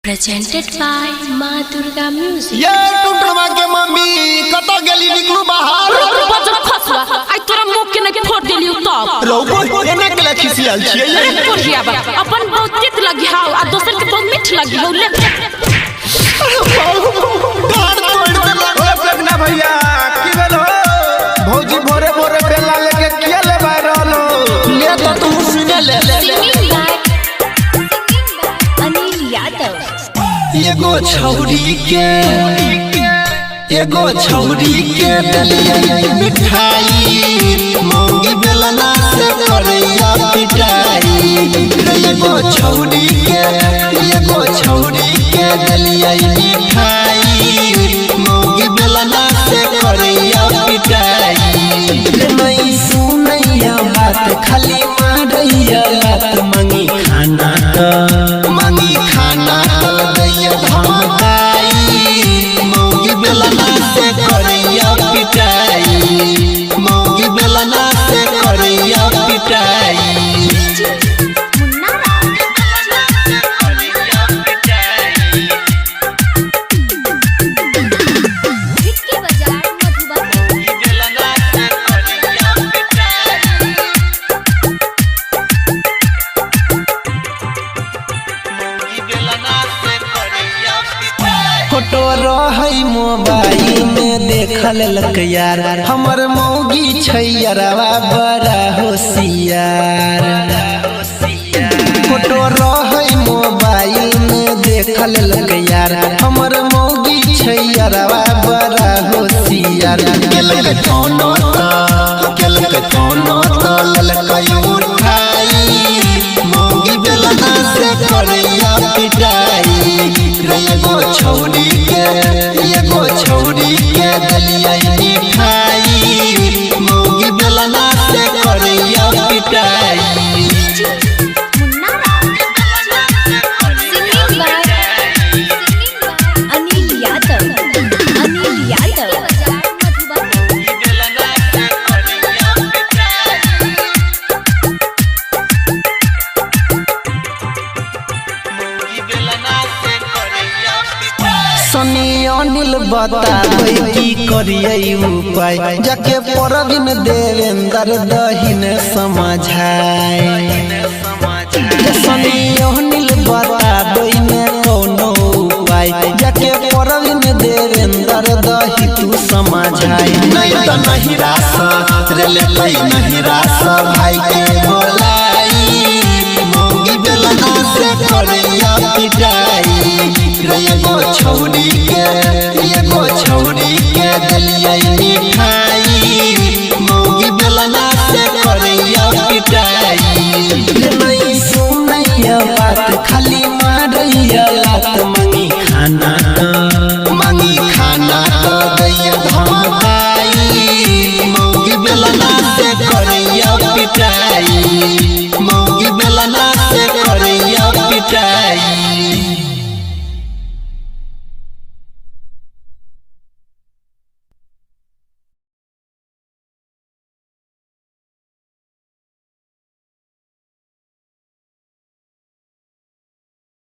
Presented by Ma Durga Music. ये टुटवा के mummy कतऽ गेली निकलू बाहर। बजर खसुआ, आइ तोरा मुंह के नहीं फोड़ देलियौ तब। रौबो एना के ला खिसियाल छियै? अरे कोढ़िया बा, अपन बहुत तीत लगी हाउ आ दोसर के बहुत मीठ लगी हौ ले। डार तोड़ देलक। ओ प्रज्ञा भैया, की भेल हो? भौजी भोरे भोरे बेला लेके किया ले रहल हो? ले तो तू सुने ले। Singing by Anil Yadav. एगो छौरी के, एगो छौरी के देलियै मिठाई, मौगी बेलना से करैया पिटाई। एगो छौरी के, एगो छौरी के देलियै मिठाई, मौगी बेलना से करैया पिटाई। नहीं सुनैया बात, खाली मारैया लात। मांगी खाना त, मांगी खाना त दैया धमकाई, मौगी बेलना से करैया पिटाई, मौगी बेलना से करैया पिटाई। Vicky Bazaar, Madhubani. Photo रहै मोबाइल में देखल लक यार, हमर मौगी छै यारवा बड़ा होशियार। फोटो रहै मोबाइल में देखल लक यार, हमर मौगी छै यारवा बड़ा होशियार। केलक कोनो त, केलक कोनो त ललकै उठाई, मौगी बेलना से करैया पिटाई। रे एगो छौरी के, एगो छौरी के देलियै मिठाई, मौगी बेलना से करैया पिटाई। Singing by Anil Yadav. Anil Yadav. Madhubani. Sunny Anil बताबै की करियै उपाय, जाके परबिन देवेंद्र दहिन समझाय। सनी अनिल बताबै ने कोनो उपाय, जाके परबिन देवेंद्र दही तू समझाय। नहीं त नहीं रास रे लेलै, नहीं रास भाई के।